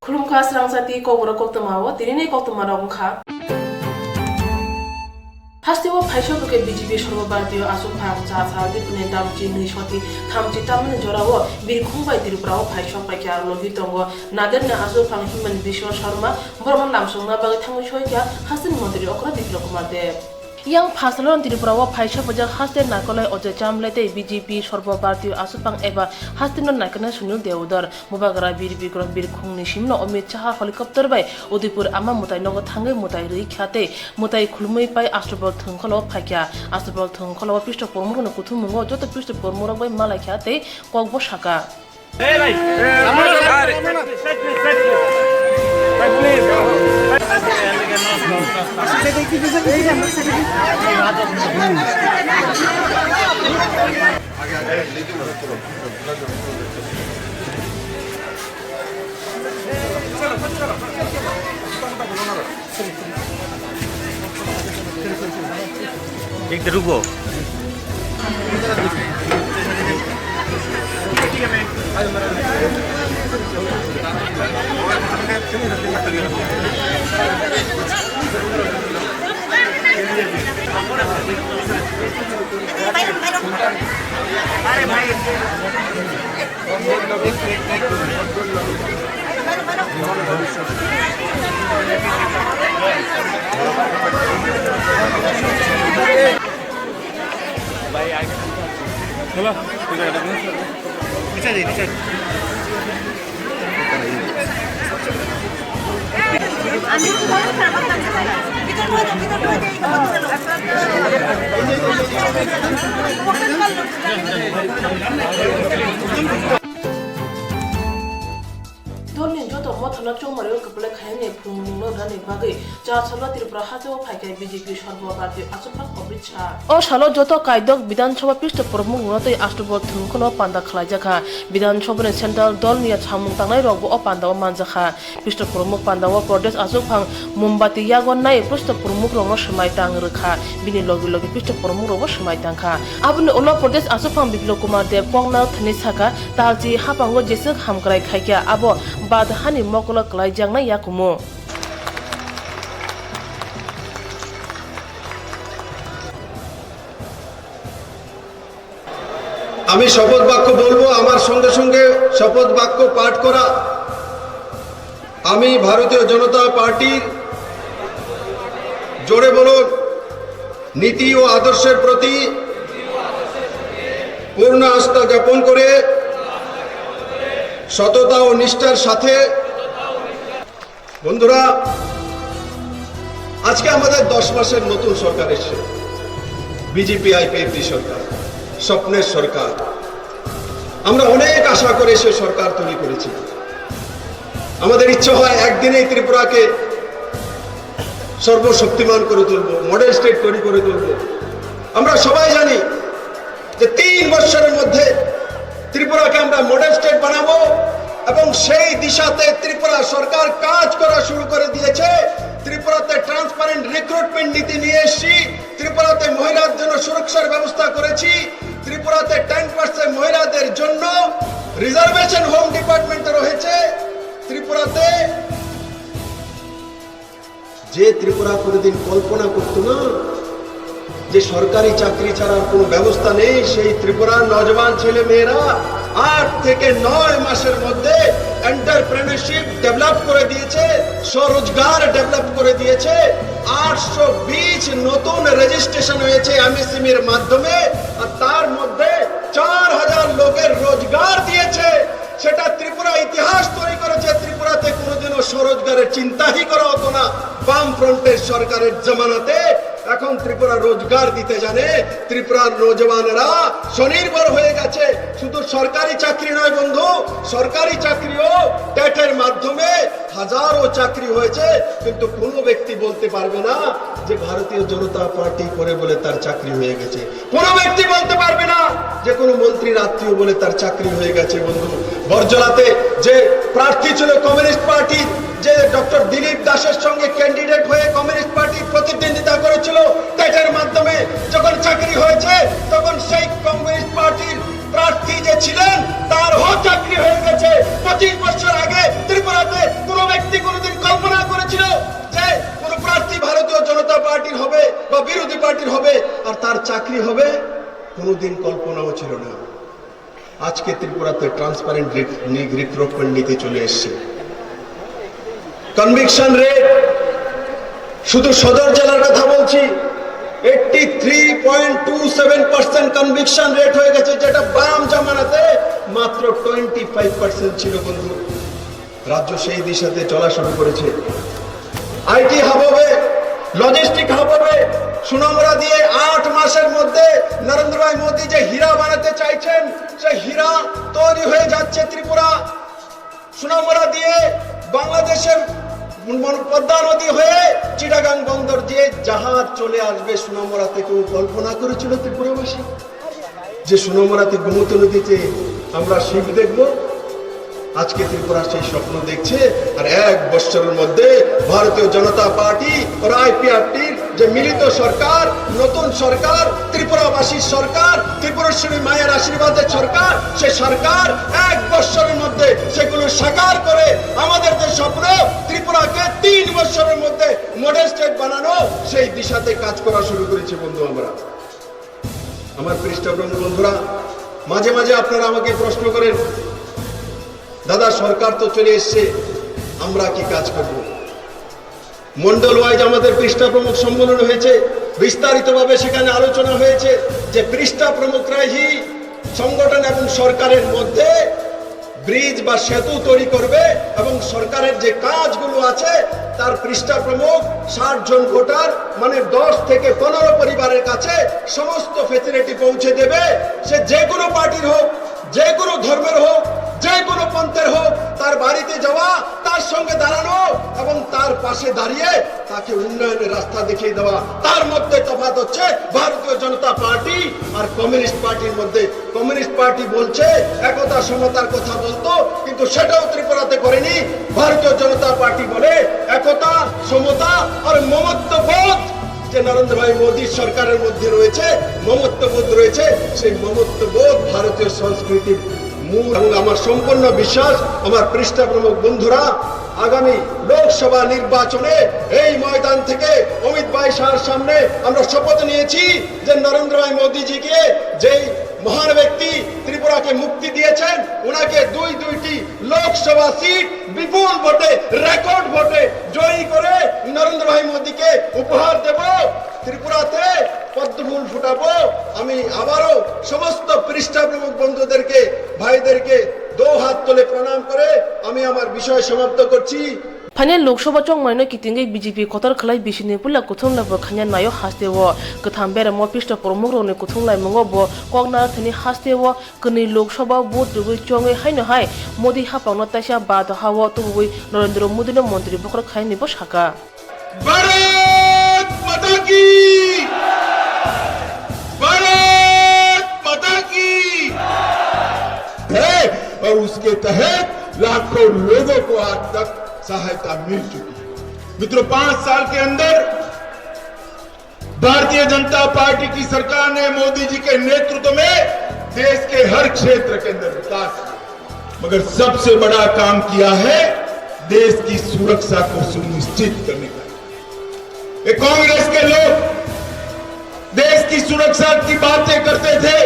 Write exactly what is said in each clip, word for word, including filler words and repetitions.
Khulumkha srangsa tei kokborok koktwmao tinini koktwmarok wngkha. Hasteo phaisok rwkhe B J P Sarbo Bharatiya Achukphang cha sal Dipuni damchi nwi soti thamchi tamni jorao birkhung bai Tripurao phaisok paikha logi tongo Naderni Achukphang Himant Biswa Sarma borokno lamsokna bagwi thangwi soikha hasteni montri okra Biplab Kumar Deb. Yang phasalon Tripura o phaisa pajak haste naikolai Ajay Chamle tei B J P Sarbo Bharatiya Achukphang eba hasteno naikolai Sunil Deodar, Bubagra Bir Bikram Birkhungni simno Amit Shah helicopter bai Udaipur ama mwtai nogo thangwi mwtai rwi kha tei mwtai khulumwi pai Astabal thwngkholo phaikha. Astabal thwngkholo Pista Pormokno kuthumungo joto Pista Pormorok bai malaikha tei kokbo sakha. एक रुको। Dolni joto mothano chongmari o kwplai khainani phunukmungno rwnani bagwi cha salo Tripura hasteo phaikha B J P Sarbo Bharatiya Achukphang Amit Shah. O salo joto kaidok Bidhan Sabha Pista Pormokno tei Astabal thwngkholo panda khlaijakha. Bidhan Sabhani Central dolni samung tangnairokbo o pandao manjakha. Pista Pormok pandao Pradesh Achukphang Mombati yago nai Pista Pormokrokno swmai tang rwkha. Bini logi logi Pista Pormokrokbo swmai tangkha. Aboni ulo Pradesh Achukphang Biplab Kumar Deb kokna thani sakha, talchi hapango jeswk hamkrai khaikha, abo bad hani mokolo kwlaijaknai yakumu. আমি শপথ বাক্য বলবো, আমার সঙ্গে সঙ্গে শপথ বাক্য পাঠ করা। আমি ভারতীয় জনতা পার্টির, জোরে বলুন, নীতি ও আদর্শের প্রতি পূর্ণ আস্থা জ্ঞাপন করে সততা ও নিষ্ঠার সাথে বন্ধুরা, আজকে আমাদের দশ মাসের নতুন সরকার এসছে, বিজেপি আইপিএফটি সরকার, স্বপ্নের সরকার। আমরা অনেক আশা করে সে সরকার তৈরি করেছি। আমাদের ইচ্ছে হয় একদিনেই ত্রিপুরাকে সর্বশক্তিমান করে তুলবো, মডেল স্টেট তৈরি করে তুলবো। আমরা সবাই জানি যে তিন বছরের মধ্যে ত্রিপুরাকে আমরা মডেল স্টেট বানাবো এবং সেই দিশাতে ত্রিপুরা সরকার কাজ করা শুরু করে দিয়েছে। ত্রিপুরাতে ট্রান্সপারেন্ট রিক্রুটমেন্ট নীতি নিয়ে এসেছি, ত্রিপুরাতে মহিলার জন্য সুরক্ষার ব্যবস্থা করেছি, ত্রিপুরাতে টেন পার্সেন্ট মহিলাদের জন্য রিজার্ভেশন হোম ডিপার্টমেন্টে রয়েছে। ত্রিপুরাতে যে ত্রিপুরা কোনোদিন কল্পনা করতো না যে সরকারি চাকরি ছাড়ার কোনো ব্যবস্থা নেই, সেই ত্রিপুরার নওজোয়ান ছেলে মেয়েরা আট থেকে নয় মাসের মধ্যে এন্টারপ্রেনারশিপ ডেভেলপ করে দিয়েছে, স্বরোজগার ডেভেলপ করে দিয়েছে। আটশো বিশ নতুন রেজিস্ট্রেশন হয়েছে এমএসএমইর মাধ্যমে, আর তার মধ্যে চার হাজার লোকের রোজগার দিয়েছে। সেটা ত্রিপুরা ইতিহাস তৈরি করেছে। ত্রিপুরাতে কোনোদিনও স্বরোজগারের চিন্তাই করা হতো না বামফ্রন্টের সরকারের জমানাতে। এখন ত্রিপুরা রোজগার দিতে জানে, ত্রিপুরার নওজোয়ানরা স্বনির্ভর হয়ে গেছে। শুধু সরকারি চাকরি নয় বন্ধু, সরকারি চাকরিও টেটের মাধ্যমে হাজারো চাকরি হয়েছে, কিন্তু কোনো ব্যক্তি বলতে পারবে না যে ভারতীয় জনতা পার্টি করে বলে তার চাকরি হয়ে গেছে। কোনো ব্যক্তি বলতে পারবে না যে কোনো মন্ত্রীর আত্মীয় বলে তার চাকরি হয়ে গেছে। বন্ধু, বরজলাতে যে প্রার্থী ছিল কমিউনিস্ট পার্টি, যে ডক্টর দিলীপ দাসের সঙ্গে ক্যান্ডিডেট হয়ে কমিউনিস্ট পার্টি প্রতিদ্বন্দ্বিতা করেছিল, টেটের মাধ্যমে যখন চাকরি হয়েছে, তখন সেই কমিউনিস্ট পার্টির প্রার্থী যে ছিলেন, তারও চাকরি হয়ে গেছে। পঁচিশ বছর আগে ত্রিপুরাতে কোনো আজকে ত্রিপুরাতে ট্রান্সপারেন্ট রিক্রুটমেন্ট নীতি চলে এসছে। কনভিকশন রেট, শুধু সদর জেলার কথা বলছি, eighty three point two seven percent conviction rate হয়ে গেছে, যেটা বাম জামানাতে মাত্র টোয়েন্টি ফাইভ পার্সেন্ট ছিল বন্ধু। রাজ্য সেই দিশাতে চলা শুরু করেছে। আইটি হাব হবে, লজিস্টিক হাব হবে। সোনামুড়া দিয়ে আট মাসের মধ্যে নরেন্দ্র ভাই মোদী যে হীরা বানাতে চাইছেন, সেই হীরা তৈরি হয়ে যাচ্ছে ত্রিপুরা। সোনামুড়া দিয়ে বাংলাদেশের মন-, পদ্মা নদী হয়ে চিটাগাং বন্দর দিয়ে জাহাজ চলে আসবে সোনামুড়াতে। কেউ কল্পনা করেছিল ত্রিপুরাবাসী যে সোনামুড়াতে গোমতী নদীতে আমরা শিপ দেখব? আজকে ত্রিপুরা সেই স্বপ্ন দেখছে। আর এক বছরের মধ্যে ভারতীয় জনতা পার্টি আর আইপিআরটির যে মিলিত সরকার, নতুন সরকার, ত্রিপুরাবাসীর সরকার, ত্রিপুরেশ্বরী মায়ের আশীর্বাদের সরকার, সে সরকার এক বছরের মধ্যে সেগুলো সাকার করে আমাদের যে স্বপ্ন, ত্রিপুরাকে তিন বছরের মধ্যে মডেল স্টেট বানানো, সেই দিশাতে কাজ করা শুরু করেছে বন্ধু। আমরা, আমার পৃষ্ঠা প্রমুখ বন্ধুরা, মাঝে মাঝে আপনারা আমাকে প্রশ্ন করেন, "দাদা, সরকার তো চলে এসছে, আমরা কি কাজ করব?" মন্ডল ওয়াইজ আমাদের পৃষ্ঠা প্রমুখ সম্মেলন হয়েছে, বিস্তারিতভাবে সেখানে আলোচনা হয়েছে যে পৃষ্ঠা প্রমুখরাই সংগঠন এবং সরকারের মধ্যে ব্রিজ বা সেতু তৈরি করবে এবং সরকারের যে কাজগুলো আছে, তার পৃষ্ঠা প্রমুখ ষাট জন ভোটার, মানে দশ থেকে পনেরো পরিবারের কাছে সমস্ত ফেসিলিটি পৌঁছে দেবে। সে যে কোনো পার্টির হোক, যে কোনো ধর্মের হোক, যে কোনো পন্থের হোক, তার বাড়িতে যাওয়া, তার সঙ্গে দাঁড়ানো এবং তার পাশে দাঁড়িয়ে তাকে উন্নয়নের রাস্তা দেখিয়ে দেওয়া। তার মধ্যে তফাৎ হচ্ছে ভারতীয় জনতা পার্টি আর কমিউনিস্ট পার্টির মধ্যে। কমিউনিস্ট পার্টি বলছে একতা সমতার কথা বলতো, কিন্তু সেটাও ত্রিপুরাতে করেনি। ভারতীয় জনতা পার্টি বলে একতা, সমতা আর মমত্ব বোধ যে নরেন্দ্র ভাই মোদী সরকারের মধ্যে রয়েছে, মমত্ব বোধ রয়েছে, সেই মমত্ব বোধ ভারতীয় সংস্কৃতির মূল। এবং আমার সম্পূর্ণ বিশ্বাস, আমার পৃষ্ঠা প্রমুখ বন্ধুরা, আগামী লোকসভা নির্বাচনে এই ময়দান থেকে অমিত ভাই শাহর সামনে আমরা শপথ নিয়েছি যে নরেন্দ্র ভাই মোদীজিকে, যেই মহান ব্যক্তি ত্রিপুরাকে মুক্তি দিয়েছেন, ওনাকে দুই দুইটি লোকসভা সিট বিপুল ভোটে, রেকর্ড ভোটে জয়ী করে নরেন্দ্র ভাই মোদীকে উপহার দেব। ত্রিপুরাতে পদ্মফুল ফুটাবো। আমি আবারও সমস্ত পৃষ্ঠা প্রমুখ বন্ধুদেরকে, ভাইদেরকে দু হাত তুলে প্রণাম করে আমি আমার বিষয় সমাপ্ত করছি। Phainai Lok Sabha chongmani no kitingwi B J P kotor khlai bisini puila kuthumlai bo khaina naio hasteo. Kwtham beramo pista promokrokni kuthumlaimungo bo kok narwkthani hasteo kwnwi Lok Sabha vote rwgwi chongwi haino hai Modi haphangno taisa ba dohao tubui Narendra Modino montri bokhorok khainani bo sakha. Bharat माता की, भारत माता की। है और उसके तहत लाखों लोगों को आज तक सहायता मिल चुकी है। मित्रों, पांच साल के अंदर भारतीय जनता पार्टी की सरकार ने मोदी जी के नेतृत्व में देश के हर क्षेत्र के अंदर विकास किया, मगर सबसे बड़ा काम किया है देश की सुरक्षा को सुनिश्चित करने का। ये कांग्रेस के लोग देश की सुरक्षा की बातें करते थे,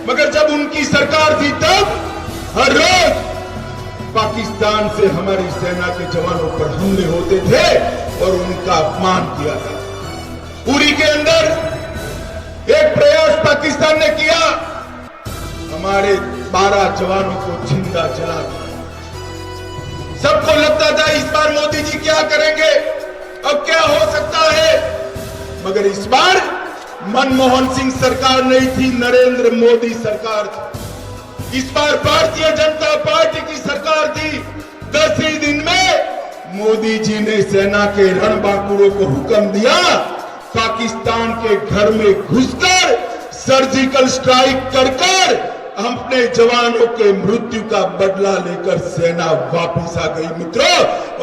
मगर जब उनकी सरकार थी तब हर रोज पाकिस्तान से हमारी सेना के जवानों पर हमले होते थे और उनका अपमान किया जाता। उरी के अंदर एक प्रयास पाकिस्तान ने किया, हमारे बारह जवानों को जिंदा जला दिया। सबको लगता था इस बार मोदी जी क्या करेंगे, अब क्या हो सकता है, मगर इस बार मनमोहन सिंह सरकार नहीं थी, नरेंद्र मोदी सरकार थी। इस बार भारतीय जनता पार्टी की सरकार थी। दस ही दिन में मोदी जी ने सेना के रणबांकुरों को हुक्म दिया, पाकिस्तान के घर में घुसकर सर्जिकल स्ट्राइक कर कर अपने जवानों के मृत्यु का बदला लेकर सेना वापस आ गई मित्रों,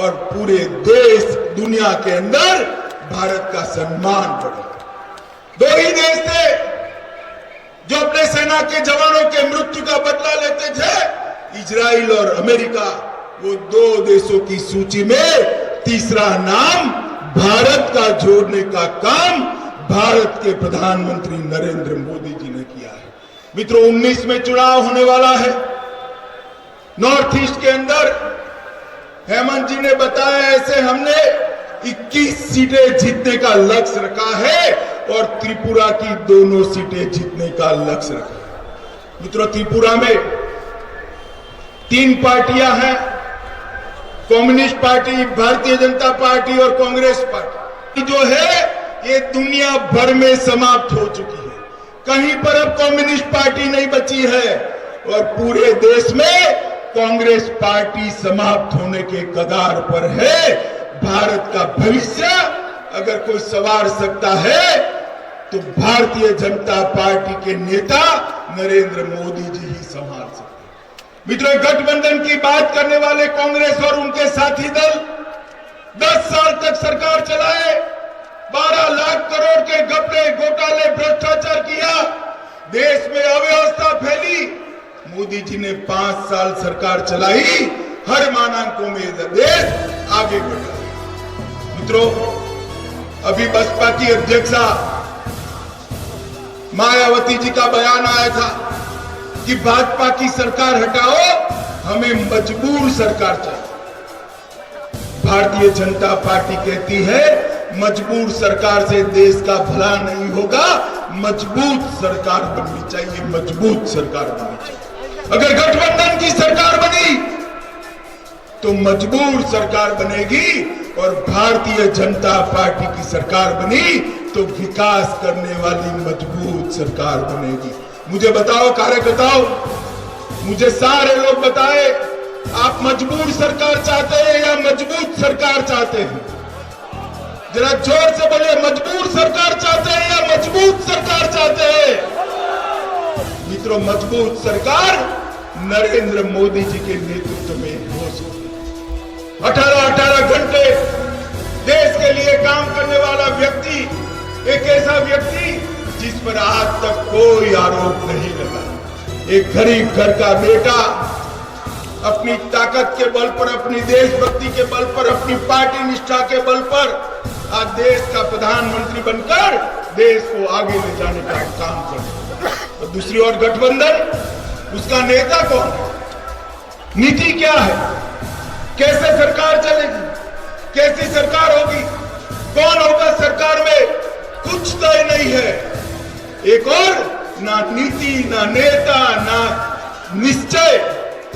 और पूरे देश दुनिया के अंदर भारत का सम्मान बढ़ा। दो ही देश थे जो अपने सेना के जवानों के मृत्यु का बदला लेते थे, इजराइल और अमेरिका। वो दो देशों की सूची में तीसरा नाम भारत का जोड़ने का काम भारत के प्रधानमंत्री नरेंद्र मोदी जी ने किया है। मित्रों, उन्नीस में चुनाव होने वाला है। नॉर्थ ईस्ट के अंदर हेमंत जी ने बताया, ऐसे हमने इक्कीस सीटें जीतने का लक्ष्य रखा है और त्रिपुरा की दोनों सीटें जीतने का लक्ष्य रखा है। मित्रों, त्रिपुरा में तीन पार्टियां हैं, कम्युनिस्ट पार्टी, भारतीय जनता पार्टी और कांग्रेस पार्टी। जो है, ये दुनिया भर में समाप्त हो चुकी है। कहीं पर अब कम्युनिस्ट पार्टी नहीं बची है और पूरे देश में कांग्रेस पार्टी समाप्त होने के कगार पर है। भारत का भविष्य अगर कोई संवार सकता है तो भारतीय जनता पार्टी के नेता नरेंद्र मोदी जी ही संभाल सकते हैं। मित्रों, गठबंधन की बात करने वाले कांग्रेस और उनके साथी दल दस साल तक सरकार चलाए, बारह लाख करोड़ के घपले, घोटाले, भ्रष्टाचार किया, देश में अव्यवस्था फैली। मोदी जी ने पांच साल सरकार चलाई, हर मानकों में देश आगे बढ़ा। मित्रों, अभी बसपा की अध्यक्षा मायावती जी का बयान आया था कि भाजपा की सरकार हटाओ, हमें मजबूर सरकार चाहिए। भारतीय जनता पार्टी कहती है, मजबूर सरकार से देश का भला नहीं होगा, मजबूत सरकार बननी चाहिए, मजबूत सरकार बननी चाहिए। अगर गठबंधन की सरकार बनी तो मजबूर सरकार बनेगी और भारतीय जनता पार्टी की सरकार बनी तो विकास करने वाली मजबूत सरकार बनेगी। मुझे बताओ कार्यकर्ताओं, मुझे सारे लोग बताए, आप मजबूर सरकार चाहते हैं या मजबूत सरकार चाहते हैं? जरा जोर से बोलिए, मजबूर सरकार चाहते हैं या मजबूत सरकार चाहते हैं? मित्रों, मजबूत सरकार नरेंद्र मोदी जी के नेतृत्व में हो सकती है। अठारह अठारह घंटे देश के लिए काम करने वाला व्यक्ति, एक ऐसा व्यक्ति जिस पर आज तक कोई आरोप नहीं लगा। एक गरीब घर का बेटा अपनी ताकत के बल पर, अपनी देशभक्ति के बल पर, अपनी पार्टी निष्ठा के बल पर आज देश का प्रधानमंत्री बनकर देश को आगे ले जाने का काम कर रहे हैं। और दूसरी ओर गठबंधन, उसका नेता कौन है, नीति क्या है, कैसे सरकार चलेगी, कैसी सरकार होगी, कौन होगा सरकार में, कुछ तय नहीं है। एक और ना नीति, ना नेता, ना निश्चय,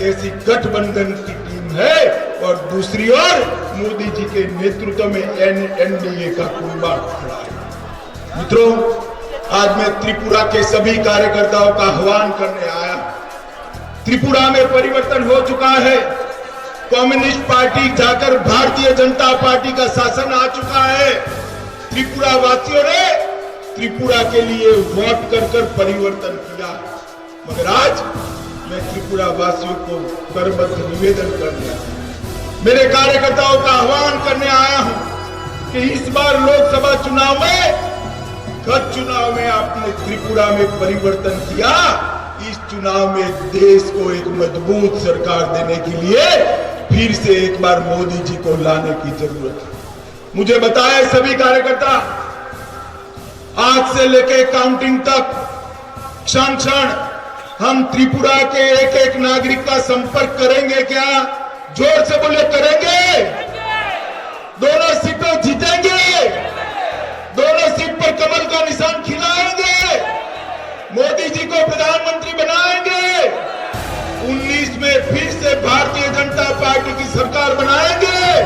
ऐसी गठबंधन की टीम है और दूसरी ओर मोदी जी के नेतृत्व में एन एनडीए का कुनबा खड़ा है। मित्रों, आज मैं त्रिपुरा के सभी कार्यकर्ताओं का आह्वान करने आया। त्रिपुरा में परिवर्तन हो चुका है। कम्युनिस्ट पार्टी जाकर भारतीय जनता पार्टी का शासन आ चुका है। त्रिपुरा वासियों ने त्रिपुरा के लिए वोट कर कर परिवर्तन किया। मगर आज मैं त्रिपुरा वासियों को करबद्ध निवेदन कर रहा हूं, मेरे कार्यकर्ताओं का आह्वान करने आया हूं कि इस बार लोकसभा चुनाव में, गत चुनाव में आपने त्रिपुरा में परिवर्तन किया, इस चुनाव में देश को एक मजबूत सरकार देने के लिए फिर से एक बार मोदी जी को लाने की जरूरत है। मुझे बताएं सभी कार्यकर्ता, आज से लेके काउंटिंग तक क्षण क्षण हम त्रिपुरा के एक एक नागरिक का संपर्क करेंगे क्या? जोर से बोलिए, करेंगे। दोनों सीटों जीतेंगे, दोनों सीट पर कमल का निशान खिलाएंगे, मोदी जी को प्रधानमंत्री बनाएंगे, उन्नीस में फिर से भारतीय जनता पार्टी की सरकार बनाएंगे।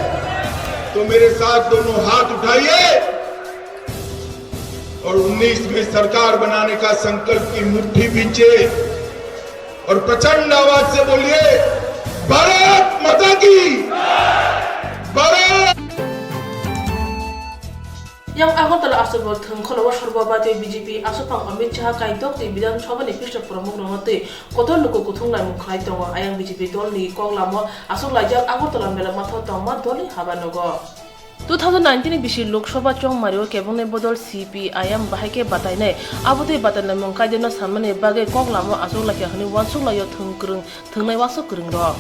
तो मेरे साथ दोनों हाथ उठाइए और उन्नीस में सरकार बनाने का संकल्प की मुट्ठी भींचे और प्रचंड आवाज से बोलिए, भारत माता की, Bharat. Yang Agartala Aswk Thwngkholo o Sarbabatwi B J P Aswk Phang Amit Shah Kaitok tei Bidhan Sabha ni Pista Puromuk rokno twi kotor luku kuthung laimung khlai tongo. Ayang B J P dol ni kok lamo aswk laijak Agartala Mela Matho tongma dol ni haba nogo. Two thousand nineteen ni bisi Lok Sabha chongmari o kebengni bodol C P I M bahai khe batainai. Abo twi batainaimung kaideno sanmani bagwi kok lamo aswk laikha hwnwi uansuk lai-o thwng kwrwng, thwngnai uansuk kwrwng rok.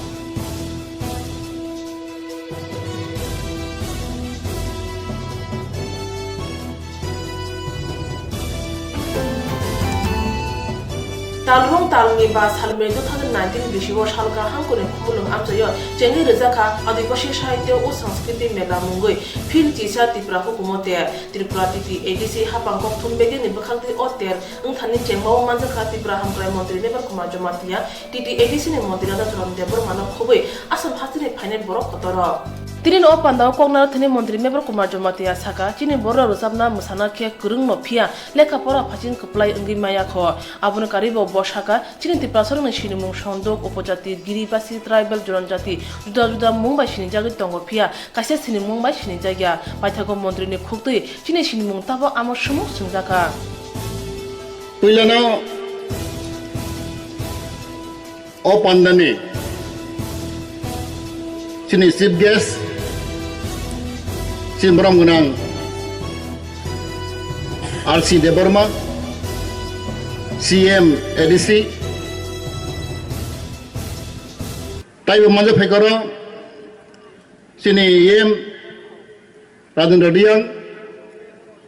Talrung talni ba salmeri two thousand nineteen bisio salka hangkuni khumulwng amchaio chengwi rwjakha Adibasi Sahitya o Sanskriti Mela mungwi phil chisa Tripura hukumo ter. Tripura T T A D C hapang kokthum begini bwkhaktwi o ter wngthani chengmao manjakha Tripura Hamkrai Montri Mebar Kumar Jamatia, T T A D C ni Montri Radhacharan Debbarma no khobwi Assam hasteni phainai borok kotorrok. Tini o pandao koknaro thani Montri Mebar Kumar Jamatia saka, chini borok rwchapna mwsana khe kwrwng no phiya lekha pora phaiching kwplai wngwi maya kho. Aboni karwibo bo saka, chini Tiprasarokni sinimung Sonduk, Upojati, Giribasi, Tribal, Jonojati juda juda mung bai sinijagwi tongo phiya kaisa sinimung bai sinijak ya. Paithago Montri ni khuktwi chini sinimung tabok amo swmuk swngjakha. Puilano o pandani chini chief guest, chini borom gwnang R C Debbarma, C M A D C, taibo manja phaikoro chini E M Rajendra Reang,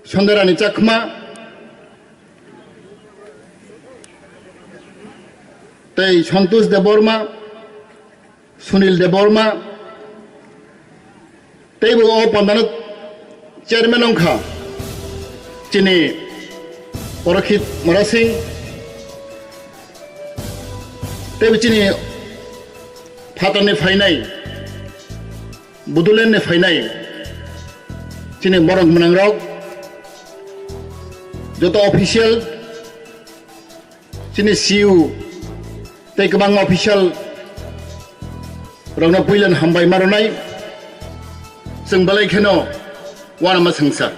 Sonderani Chakma, tei Santosh Debbarma, Sunil Debbarma, teibo o pandano chairman wngkha chini Porokhit Mora Singh, teibo chini phatarni phainai, Bodoland ni phainai chini borok mwnangrok, joto official, chini C U tei kwbangma official rokno puilan hambai ma rwnai. Chwng belai kheno uanama swngsa.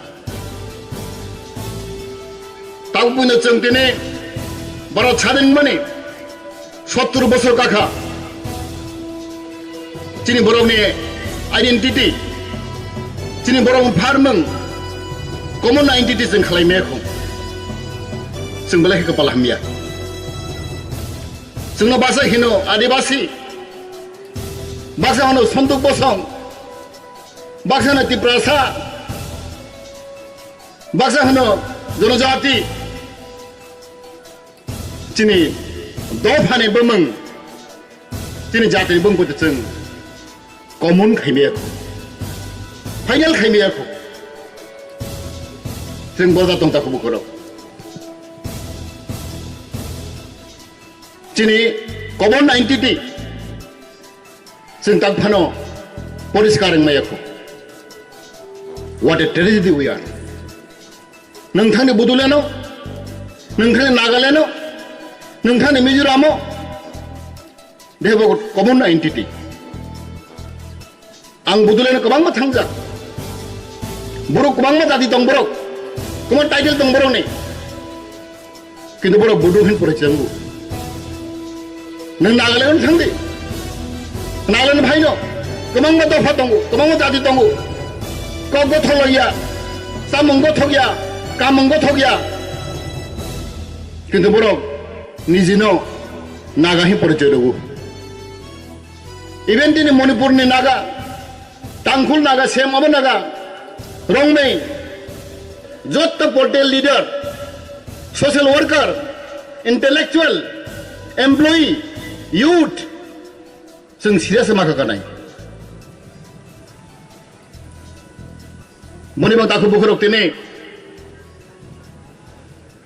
Tabuk buino chwng tini Bharat sadin mani sottur bosor kakha. Chini borokni identity, chini borokni pharmung, common identity chwng khlai maya kho. Chwng belai khe kwpal hamya. Chwngno baksa hino Adibasi, baksa hino Sontok Bosong, baksa hino Tiprasa, baksa hino Jonojati. Chini dophani bumung, chini jatini bumung khe chwng common khaimaya kho, final khaimaya kho. Chwng boja tong ta khubu khorok. Chini common identity chwng tak phano poriskar wngmaya kho. What a tragedy we are. Nwng thangni Bodoland-o, nwng thangni Nagaland-o, nwng thangni Mizoram-o, they have a common identity. Ang Bodoland-o kwbangma thangjak. Borok kwbangma jati tong borok. Kwbangma title tong borokni. Kintu borok Bodo hin pore chengbu. Nwng Nagaland thangdi. Nagaland phaino. Kwbangma dopha tongo, kwbangma jati tongo. Kok gothok ya, samung gothok ya, kamung gothok ya. Kintu borok nijino Naga hin pore chengbu. Even tini Manipur ni Naga, Tangkhul Naga, Sem abo Naga, Rongmei, jotto political leader, social worker, intellectual, employee, youth, chwng serious ma kha kanai. Moni bang takhu bukhurok tini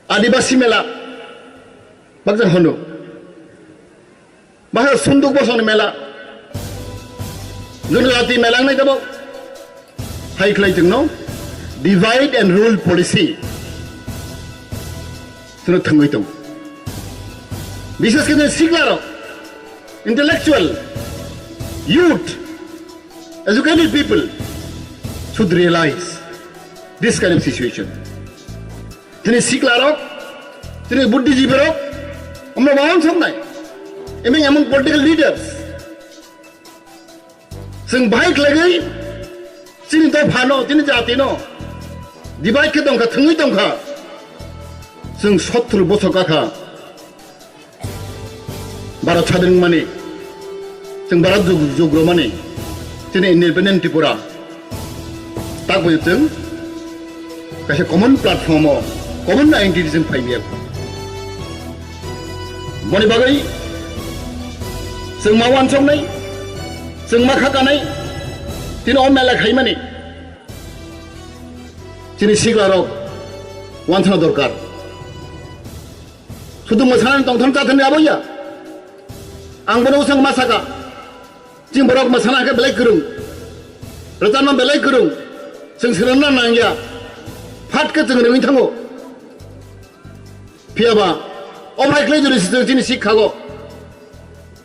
Adibasi mela baksa hono. Bahai Sunduk Bosongni mela. Jonojati mela wngnai tabo. Hai khlai chwngno divide and rule policy. Chwngno thwngwi tongo. Bishes khe siklarok, intellectual, youth, educated people should realize this kind of situation. Chini siklarok, chini buddhijibirok, omno bahai soknai. Eming among political leaders. Chwng bahai khlaiwi chini dophano, chini jatino divide khe tongkha, thwngwi tongkha. Chwng sottur bosor kakha. Bharat sadin wngmani, chwng Bharat jug-, jugromani, chini independent Tripura. Takbo chwng kaisa common platform o, common identity chwng phai maya. Boni bagwi chwng ma wansoknai, chwng ma khakanai, tini o mela khaimani chini siklarok wansana dorkar. Sudu mwsanani tongthon chathani aboya. Ang bono usang ma saka. Chini borok mwsana khe belai kwrwng, rwchapna belai kwrwng, chwng swrwngna nangya, phat khe chwng rwngwi thango. Phiyaba, omo hai khlai jodi se chwng chini sikha go,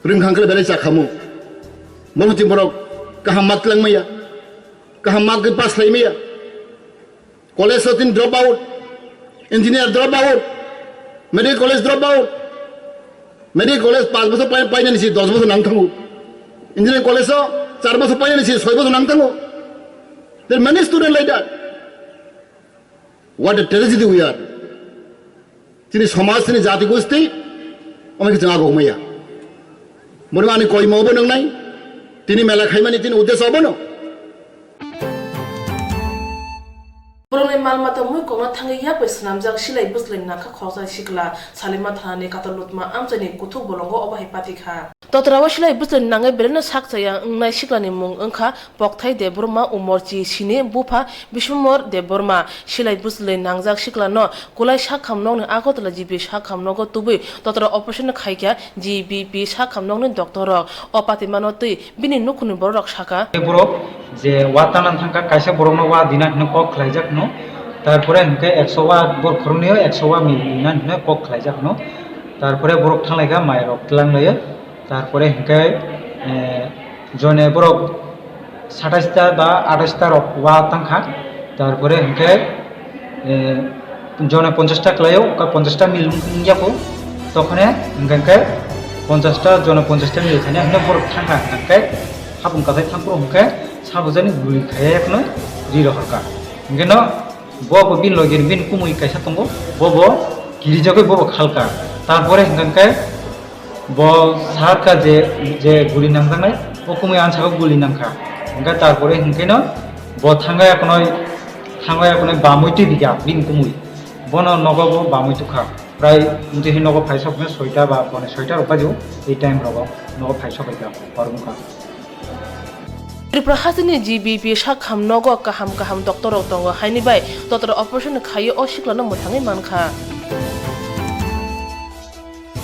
rwngkhang khe belai chakhamu. Bono chini borok kaham ma twlang maya, kaham ma pass khlai maya. College o tin drop out, engineer drop out, medical college drop out, medical college panch bochor pai-, painani si dos bochor nang thango, engineering college o char bochor painani si soi bochor nang thango. There are many students like that. What a tragedy we are. Chini somaj, chini jati gosti, omo khe chwng agok maya. Bono ani koimo obo nwngnai, tini mela khaimani tini uddesho obono. Borokni mal mata mui kokna thangwi yak bai swnamjak silai bwslai nangkha khoroksa sikla, Salima thanani Katalutma amchaini kuthuk bolongo obo hai pati kha. Totra o silai bwslai nangwi belai no sak chaya wngnai siklani mung wngkha Pokthai Debbarma, umor chi sini, bupha Biswamor Debbarma. Silai bwslai nangjak siklano kulai sakham nokni Agartala G B sakham nogo tubui totra operation khaikha G B P sakham nokni doctor rok. O patimano twi bini nukhungni bororok sakha. Borok je wa tana thangkha, kaisa borokno wa dina hino kok khlaijak no, tarpore hinkhe ekso wa bor khoroknwi o ekso wa mil dina hino kok khlaijak no, tarpore borok thanglaikha mairok twlanglaio. Tarpore hinkhe, eh, jone borok satais ta ba atais ta rok wa tangkha. Tarpore hinkhe, eh, jone ponchash ta khlaio, ka ponchash ta mil wngya kho. Tokhone hinkhe, hinkhe ponchash ta jone ponchash ta mil thani hinkhe borok thangkha. Hinkhe hapung kathai thangphuru hinkhe sabujani guli khaiya khno ri rohorkha. Hinkhe no bo bo bini logi bini kumui kaisa tongo, bo bo kirijagwi bo bo khalkha. Tarpore hinkhe, Bo sahar kha je, je guli nangjaknai, bo kumui ang saka guli nangkha. Hingkhe tarpore hingkhe no bo thangaya kunoi, thangaya kunoi bamwi twi bikha bini kumui. Bono nogo bo bamwi tukha. Prai mtwi nogo phaisok hwnkhe soita ba pone soita rok bajo, ei time rogo nogo phaisok bai kha, hor wngkha. Tripura hasteni G B P sakham nogo kaham kaham doctor rok tongo, haini bai totra operation khaiwi o siklano mwthangwi mankha.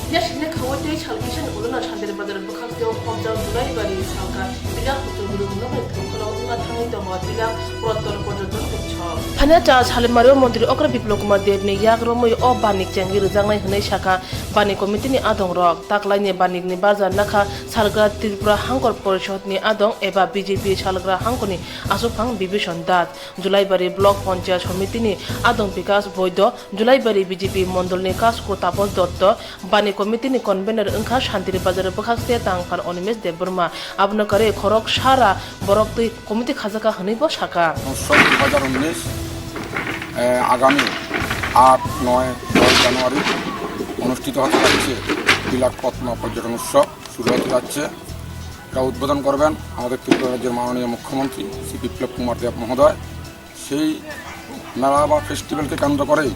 Yasini khaui tei salkisa ni ulo no Santiri Bazar bwkhak tei o khopjak Julaibari salka pilak kuchuk rwng nokni thwngkholo wngma thangwi tongo pilak Purattol Porjoton Utsav. Thani cha Salimario Montri Okra Biplab Kumar Deb ni yak romwi o bani chengwi rwjaknai hwnwi sakha bani committee ni adong rok. Taklaini banik ni bazar nakha salgra Tripura Hangkor Porishod ni adong eba B J P salgra hangkor ni aswkphang Bibison Das. Julaibari Block Panchayat Somiti ni adong Bikas Boido, Julaibari B J P Mondol ni Kasku Tapos Dotto, Bani Committee ni Convener wngkha Santiri Bazar bwkhak se Tangphar Onimesh Debbarma. Abono kwrwi khorok sara borok twi committee khajakha hwnwi bo sakha. উৎসব দুই হাজার উনিশ, এ, আগামী আট, নয়, দশ জানুয়ারি অনুষ্ঠিত হতে যাচ্ছে বিলাট পদ্মা পর্যটন উৎসব শুরু হতে যাচ্ছে। এটা উদ্বোধন করবেন আমাদের ত্রিপুরা রাজ্যের মাননীয় মুখ্যমন্ত্রী শ্রী বিপ্লব কুমার দেব মহোদয়। সেই মেলা বা ফেস্টিভ্যালকে কেন্দ্র করেই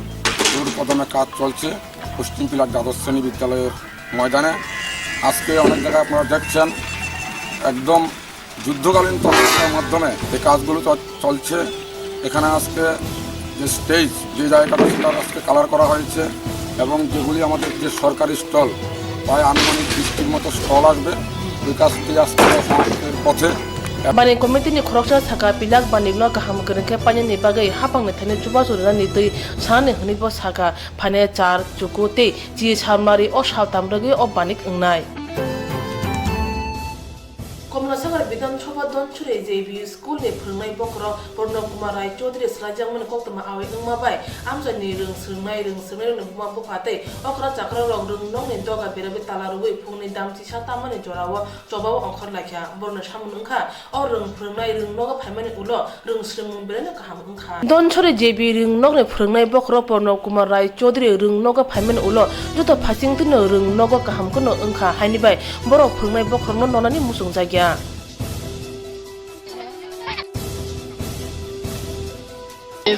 জোর কদমে কাজ চলছে পশ্চিম পিলার দ্বাদশ শ্রেণী বিদ্যালয়ের ময়দানে। আজকে অনেক জায়গায় আপনারা দেখছেন, একদম যুদ্ধকালীন তৎপরতার মাধ্যমে এই কাজগুলো চ-, চলছে। এখানে আজকে যে স্টেজ, যে জায়গাটা, সেটা আজকে কালার করা হয়েছে এবং যেগুলি আমাদের যে সরকারি স্টল, প্রায় আনুমানিক বিশটির মতো স্টল আসবে। বিকাশ টি আজকে সমাপ্তির পথে। Bani committee ni khoroksa sakha pilak banik no kaham kwrwng khe painani bagwi hapang ni thani chubachu rwnani twi sanani hwnwi bo sakha, phainai char, chuku tei chi salmari o saltham rwgwi o banik wngnai. Komlasagar Bidhan Sabha Donchuri J B school ni phwrwngnai bokhorok Purnab Kumar Rai Chaudhary swlaijakmani koktwma awi wngma bai amchaini rwng swrwngnai, rwng swrwngnairokni buma bupha tei okra chakrarok rwng nokni doga berabwi tala rwui phungni damchisa tamani jorao chobao ongkhor laikha. Borokni samung wngkha, o rwng phwrwngnai rwng nogo phaimani ulo rwng swrwngmung belaino kaham wngkha. Donchuri J B rwng nokni phwrwngnai bokhorok Purnab Kumar Rai Chaudhary rwng nogo phaimani ulo joto phaisingtwino rwng nogo kaham kheno wngkha, haini bai borok phwrwngnai bokhorokno nonani muchungjakya.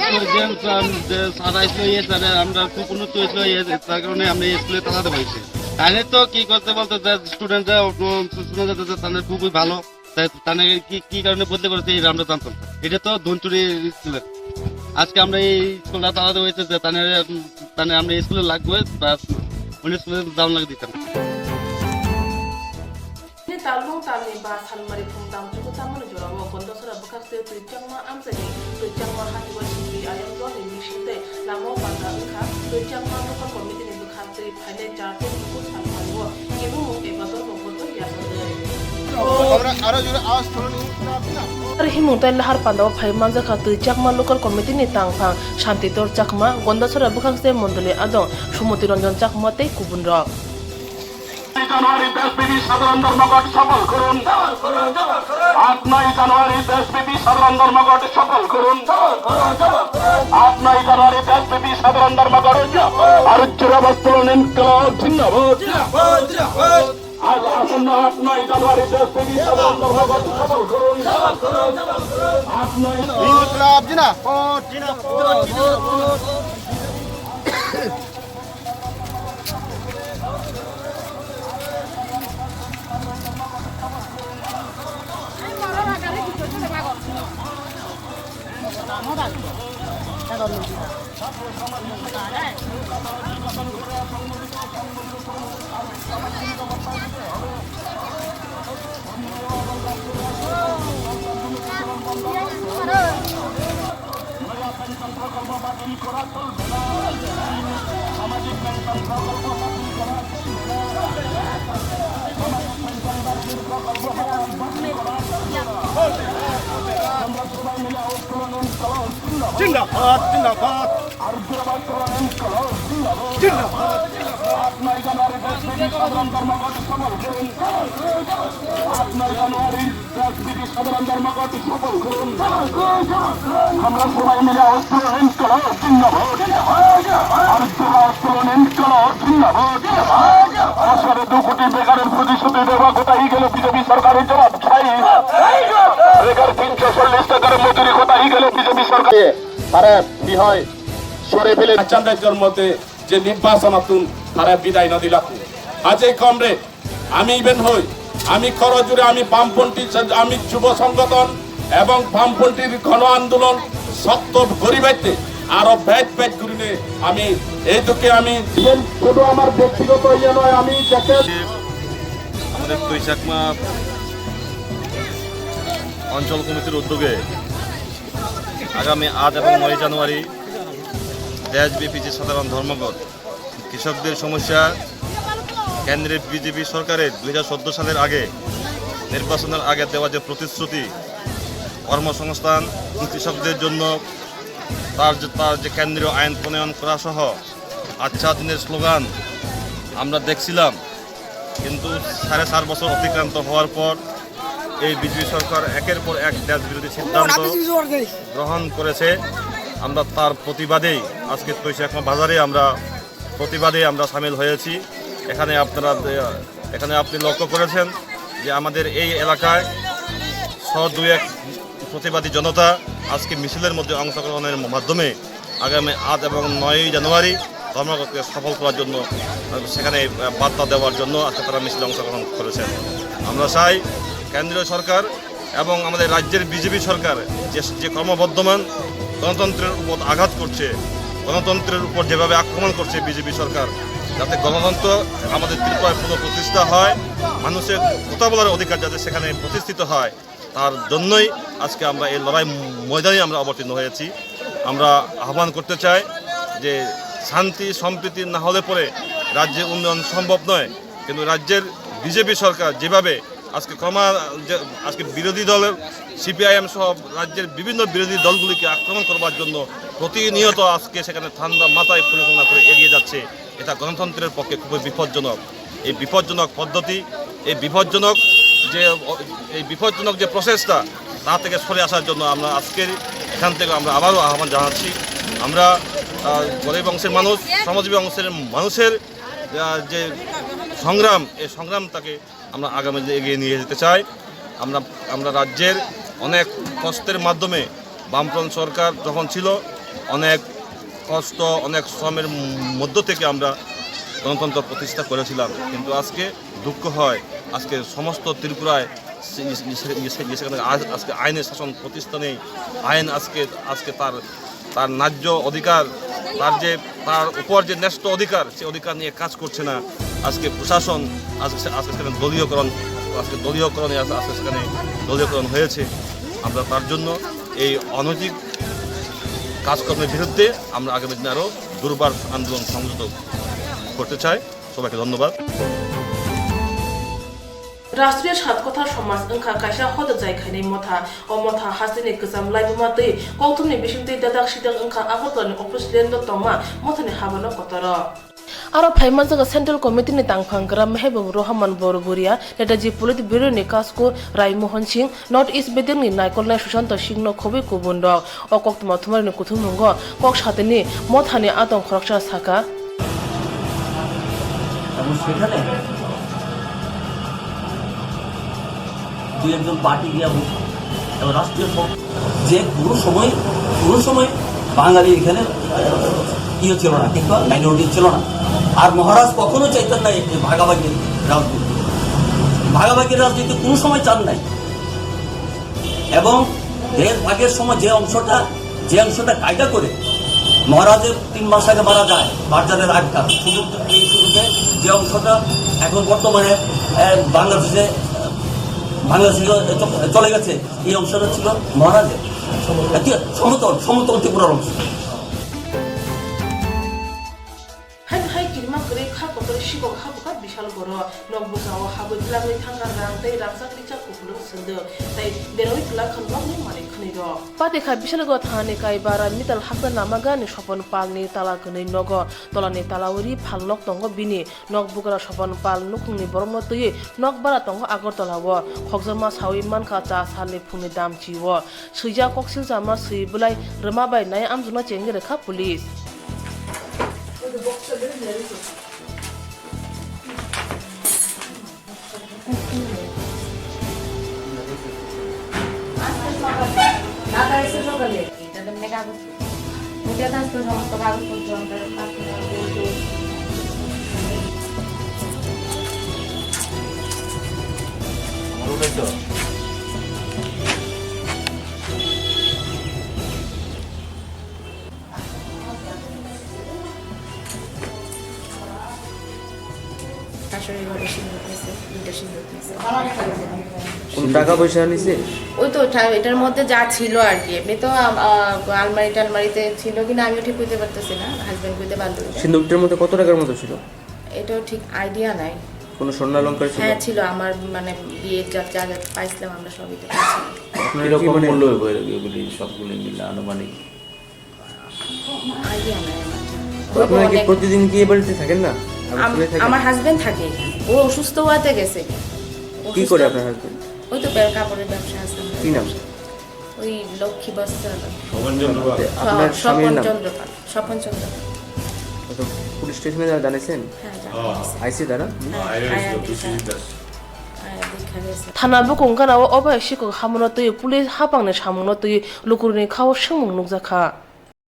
School যে, আম, যে সাতাইশ হয়ে গেছে, আর আমরা কোনো তো হয়ে গেছে, তার কারণে আমরা স্কুলে তালা দেওয়া হয়েছে। তাহলে তো কি করতে বলতে যে স্টুডেন্টরা, উম, শোনা যাচ্ছে যে তাদের খুবই ভালো, তাই তাহলে কি, কি কারণে বদলি করেছে এটা আমরা জানতাম না। এটা তো ধনচুরি স্কুলের। আজকে আমরা এই স্কুলটা চালাতে হয়েছে যে তাহলে, উম, তাহলে আমরা স্কুলে লাগবে বা অন্য স্কুলে যাওয়া লাগে দিতাম। Ni talmung talni ba salmari phung dam chuku tamani jorao Gondasora bwkhak twi twi changma amchaini twi changma hati waisingtwi ayang dol ni bising tei lama o panda wngkha twi changma local committee ni bwkhak twi phainai jar tei bukur salmari o kebumung eba dol bo boto yasogwi. Aro himung tei lahar panda o phai manjakha twi changma local committee ni tangphang Santitor Chakma, Gondasora bwkhak tei mondoli adong Sumoti Ranjan Chakma tei kubun rok. জানুয়ারি দেশব্যাপী সাধারণ ধর্মঘট সফল করুন। আট নয় জানুয়ারি দেশব্যাপী সাধারণ ধর্মঘট সফল করুন। আট নয় জানুয়ারি দেশব্যাপী সাধারণ ধর্মঘট। আর জোরাবাস তরুণ ইনকলাব জিন্দাবাদ। আর আসন্ন আট নয় জানুয়ারি দেশব্যাপী সাধারণ ধর্মঘট সফল করুন। আট নয় ইনকলাব জিন্দাবাদ। জিন্দাবাদ, জিন্দাবাদ। জিন্দাবাদ, জিন্দাবাদ। আমরা সবাই মিলে অস্ত্র ইনকলাব জিন্দাবাদ। আর জোড়া আন্দোলন ইনকলাব জিন্দাবাদ। বছরে দু কোটি বেকারের প্রতিশ্রুতি দেওয়া কোথায় গেল বিজেপি সরকারের জবাব চাই। বেকার তিনশো চল্লিশ টাকার মজুরি কোথায় গেল বিজেপি সরকার। তারা কি হয় সরে ফেলে চান্দাইজর মধ্যে যে নির্বাচন আতুন তারা বিদায় না দিলাক। আজ এই কমরে আমি ইভেন হই, আমি করজুড়ে, আমি বামপন্থী, আমি যুব সংগঠন এবং বামপন্থীর গণ আন্দোলন শক্ত করিবাইতে আরো ব্যাচ ব্যাচ করিনে আমি এই দুঃখে আমি জীবন শুধু আমার ব্যক্তিগত ইয়ে নয়, আমি যাকে আমাদের তুই চাকমা অঞ্চল কমিটির উদ্যোগে আগামী আট এবং নয় জানুয়ারি দেশব্যাপী যে সাধারণ ধর্মঘট, কৃষকদের সমস্যা কেন্দ্রের বিজেপি সরকারের দুই হাজার চোদ্দ সালের আগে নির্বাচনের আগে দেওয়া যে প্রতিশ্রুতি, কর্মসংস্থান, কৃষকদের জন্য তার যে, তার যে কেন্দ্রীয় আইন প্রণয়ন করা সহ আচ্ছা দিনের স্লোগান আমরা দেখছিলাম, কিন্তু সাড়ে চার বছর অতিক্রান্ত হওয়ার পর এই বিজেপি সরকার একের পর এক দেশ বিরোধী সিদ্ধান্ত গ্রহণ করেছে। আমরা তার প্রতিবাদেই আজকে তৈশাকমা বাজারে আমরা প্রতিবাদে আমরা সামিল হয়েছি। এখানে আপনারা, এখানে আপনি লক্ষ্য করেছেন যে আমাদের এই এলাকায় শ দুই এক প্রতিবাদী জনতা আজকে মিছিলের মধ্যে অংশগ্রহণের মাধ্যমে আগামী আট এবং নয়ই জানুয়ারি ধর্মঘটকে সফল করার জন্য, আহ, সেখানে, আহ, বার্তা দেওয়ার জন্য আজকে তারা মিছিলে অংশগ্রহণ করেছেন। আমরা চাই কেন্দ্রীয় সরকার এবং আমাদের রাজ্যের বিজেপি সরকার যে, যে ক্রমবর্ধমান গণতন্ত্রের উপর আঘাত করছে, গণতন্ত্রের উপর যেভাবে আক্রমণ করছে বিজেপি সরকার, যাতে গণতন্ত্র আমাদের ত্রিপুরায় পুনঃপ্রতিষ্ঠা হয়, মানুষের কথা বলার অধিকার যাতে সেখানে প্রতিষ্ঠিত হয়, তার জন্যই আজকে আমরা এই লড়াই ময়দানে আমরা অবতীর্ণ হয়েছি। আমরা আহ্বান করতে চাই যে শান্তি সম্প্রীতি না হলে পরে রাজ্যে উন্নয়ন সম্ভব নয়, কিন্তু রাজ্যের বিজেপি সরকার যেভাবে আজকে ক্রমা-, যে আজকে বিরোধী দলের সিপিআইএম সহ রাজ্যের বিভিন্ন বিরোধী দলগুলিকে আক্রমণ করবার জন্য প্রতিনিয়ত আজকে সেখানে ঠান্ডা মাথায় পরিকল্পনা করে এগিয়ে যাচ্ছে, এটা গণতন্ত্রের পক্ষে খুবই বিপজ্জনক। এই বিপজ্জনক পদ্ধতি, এই বিপজ্জনক যে, এই বিপজ্জনক যে প্রসেসটা, তা থেকে সরে আসার জন্য আমরা আজকের এখান থেকে আমরা আবারও আহ্বান জানাচ্ছি। আমরা, আহ, গরিব অংশের মানুষ, শ্রমজীবী অংশের মানুষের, আহ, যে সংগ্রাম, এই সংগ্রামটাকে আমরা আগামী দিনে এগিয়ে নিয়ে যেতে চাই। আমরা, আমরা রাজ্যের অনেক কষ্টের মাধ্যমে বামফ্রন্ট সরকার যখন ছিল, অনেক কষ্ট, অনেক শ্রমের মধ্য থেকে আমরা গণতন্ত্র প্রতিষ্ঠা করেছিলাম, কিন্তু আজকে দুঃখ হয়, আজকে সমস্ত ত্রিপুরায় সে-, সে-, সে-, সে-, সে-, আজ-, আজকে আইনের শাসন প্রতিষ্ঠা নেই। আইন আজকে, আজকে তার, তার ন্যায্য অধিকার, তার যে, তার উপর যে ন্যস্ত অধিকার, সে অধিকার নিয়ে কাজ করছে না। আজকে প্রশাসন, আজকে সে-, আজকে সেখানে দলীয়করণ, আজকে দলীয়করণে আজ-, আজকে সেখানে দলীয়করণ হয়েছে। আমরা তার জন্য এই অনৈতিক কাজকর্মের বিরুদ্ধে আমরা আগামী দিনে আরও দুর্বার আন্দোলন সংযত করতে চাই। সবাইকে ধন্যবাদ। Rashtriya Satkothar Somaj wngkha kaisa hodajai khainai motha. O motha hasteni kwcham laibuma twi kokthumni bisingtwi dadak sidak wngkha Agartala ni office lane o tongma mothani habano kotoro. Aro phaima jaga Central Committee ni tangphang gra Mehbub Rohman Borguria, Netaji Politburo ni Kasko Rai Mohan Singh, North East bedekni naikolnai Sushanta Singhno khobwi kubunrok. O koktwma thumarokni kuthumnungo kok satini mothani atong khoroksa sakha. এবং সেখানে দুই একজন পার্টি গিয়া বসে এবং রাষ্ট্রীয় সং-, যে কোনো সময়, কোনো সময় বাঙালি এখানে ইয়ে ছিল না, কিন্তু মাইনরিটি ছিল না। আর মহারাজ কখনো চাইতেন না এই ভাগাভাগি রাজনীতি, ভাগাভাগি রাজনীতি কোনো সময় চান নাই। এবং দেশ ভাগের সময় যে অংশটা, যে অংশটা কায়দা করে মহারাজের তিন মাস আগে মারা যায়, বারজানের আগটা, শুধু এই শুরুতে যে অংশটা এখন বর্তমানে, আহ, বাংলাদেশে, বাংলাদেশে চ-, চলে গেছে, এই অংশটা ছিল মহারাজের। এটি সমতল, সমতল ত্রিপুরার অংশ। Haino hai kirima kwrwi kha kotor sikok habukha Bishal Boro. Nok bwskango habwi twlangwi thangkha rang tei rangchak richak kupulung swndwk tei derawi twlangkha nokni manwi khwnwirok. Patikha Bishalgo thanani kaiba Mittal hakta lama gani Sopon Palni tala kwnwi nogo. Tolani talawi ri phalnok tongo bini. Nok bugra Sopon Pal nukhungni borokno twiwi nok bara tongo Agartala-o. Khokjakma sawi mankha cha salni phungni damchi-o. Swijak koksil chama swi bwlai rwma bai nai amjokna chengwi rwkha police. এটা তো মানে কাগজ, এটা তো আজকে সমস্ত কাগজপত্র আমরা পাসপোর্ট। আমার ওটাই তো। শাশুড়ি ঘরে সিঁদুর নিছে, দুইটা সিঁদুর নিছে। কোনো টাকা পয়সা নিছে? ওই তো ঠা-, এটার মধ্যে যা ছিল আর কি। এমনি তো, আম-, আ, আলমারি টালমারিতে ছিল কিনা আমিও ঠিক বুঝতে পারতেছি না, হাজবেন্ড বুঝতে পারলো না। সিন্দুকটার মধ্যে কত টাকার মতো ছিল? এটাও ঠিক আইডিয়া নাই। কোনো স্বর্ণালংকার ছিল? হ্যাঁ, ছিল। আমার মানে বিয়ের যা, যা, যা পাইছিলাম আমরা সবই তো পাইছিলাম। আপনার কি কিরকম মনে মূল্য হবে এগুলি সবগুলি মিলে আনুমানিক? আইডিয়া নাই আমার। আপনারা কি অনেক প্রতিদিন কি এ বাড়িতে থাকেন না? আম-, আপনারা থাকেন? আমার হাজবেন্ড থাকে এখানে। ও অসুস্থ হওয়াতে গেছে। কি অসুস্থ করে আপনার হাজবেন্ড? ওই তো বে-, কাপড়ের ব্যবসা আছে। কি নাম? ওই লক্ষ্মী বস্ত্রালয়। স্বপন চন্দ্র পাল। আপনার স্বপন স্বামীর নাম? চন্দ্র পাল। স্বপন চন্দ্র পাল। আচ্ছা, পুলিশ স্টেশনে যা-, জানাইছেন? হ্যাঁ, জানাইছে। আইসি তারা? হ্যাঁ, আয়া আয়া দেখে। আয়া দেখে গেছে। Thana bukung gana o obai sikok hamono twi police hapangni samungno twi lukurokni khao swngmung nukjakha.